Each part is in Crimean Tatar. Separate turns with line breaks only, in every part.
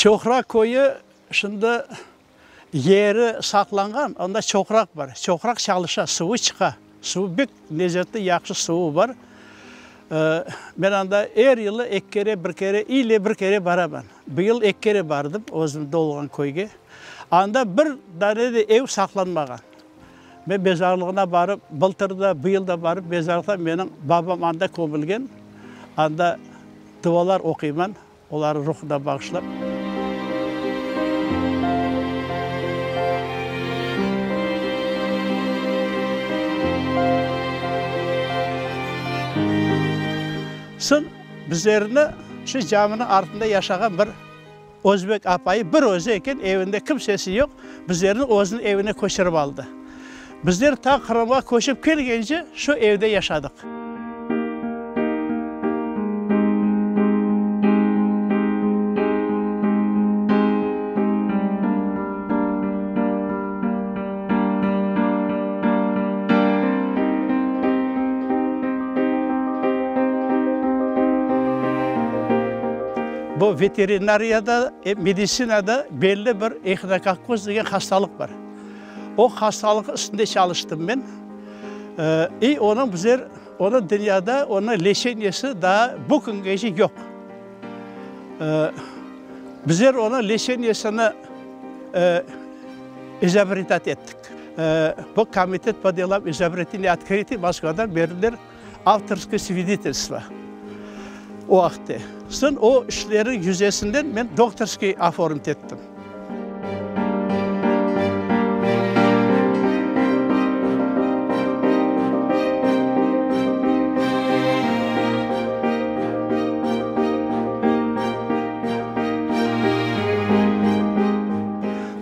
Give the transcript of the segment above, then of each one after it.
Çoqraq köyü şimdi yeri saqlanğan, anda çoqraq bar. Çoqraq çalışa, suvı çıqa. Suvı bek lezetli, yahşı suvı bar. Men anda er yılı eki kere, bir kere, ile bir kere baraman. Bu yıl eki kere bardım özüm doğulğan köyge. Anda bir dane de ev saqlanmağan. Men mezarlığına barıp, bıltır da, bu yıl da barıp mezarlıqta menim babam anda kömülgen, anda dualar oquyman, olarnıñ ruhuna bağışlap. Soñ bizlerni şu caminiñ artında yaşağan bir Özbek apayı bir özü eken, evinde kimsesi yoq, bizlerni özüniñ evine köçürip aldı. Bizler ta Qırımğa köçip kelgence şu evde yaşadıq. Bu veterinariyada, meditsinada belli bir ehinokokkoz degen hastalıq bar. O hastalıq üstünde çalıştım men. İ onıñ bizler, onıñ dünyada onıñ leçeniyesi daa bu küngece yoq. Bizler onıñ leçeniyesini izobretat ettik. Bu Komitet po delam izobreteniya otkritıy Moskvadan berdiler avtorskoye svidetelstvo o vaqıtte. Soñ o işlerniñ yüzesinden men doktorskiy oformit ettim.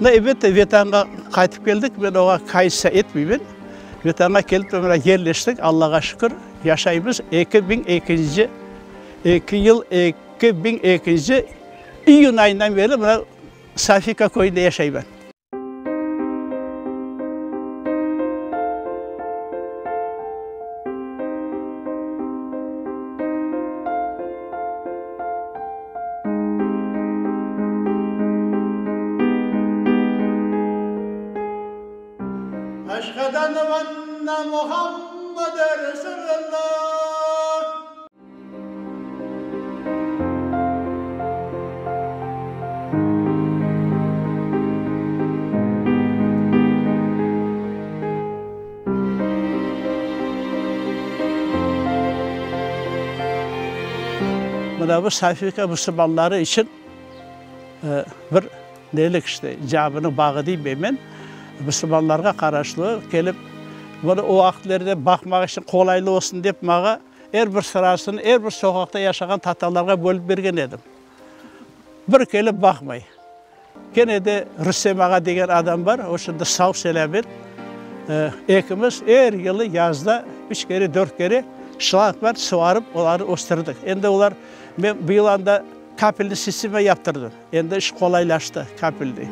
No, elbette, Vetanğa qaytıp keldik, men oña kaysa etmeymen. Vetanğa kelip mına yerleştik, Allağa şükür, yaşaymız. 2002-nci, eki yıl, 2002-nci iyün ayından beri mına Safika köyünde yaşayman. Eşhedü enne Muhammeden Resulullah. Mına bu Safika musulmanları içün bir nelik işte, caminiñ bağı deyim men, musulmanlarğa qaraşlı kelip, bunı o vaqıtlarda baqmaq içün qolaylı olsun dep maña Er bir sırasını er bir soqaqta yaşağan tatarlarğa bölip bergen edim. Bir kelip baqmay. Kene de Rüstem ağa degen adam bar, o şimdi sağ-selâmet. Ekimiz er yılı yazda üç kere, dört kere şlanglar suvarıp olarnı östürdik. Endi olar, men bu yıl anda kapelnıy sistema yaptırdım. Endi iş qolaylaştı, kapelnıy.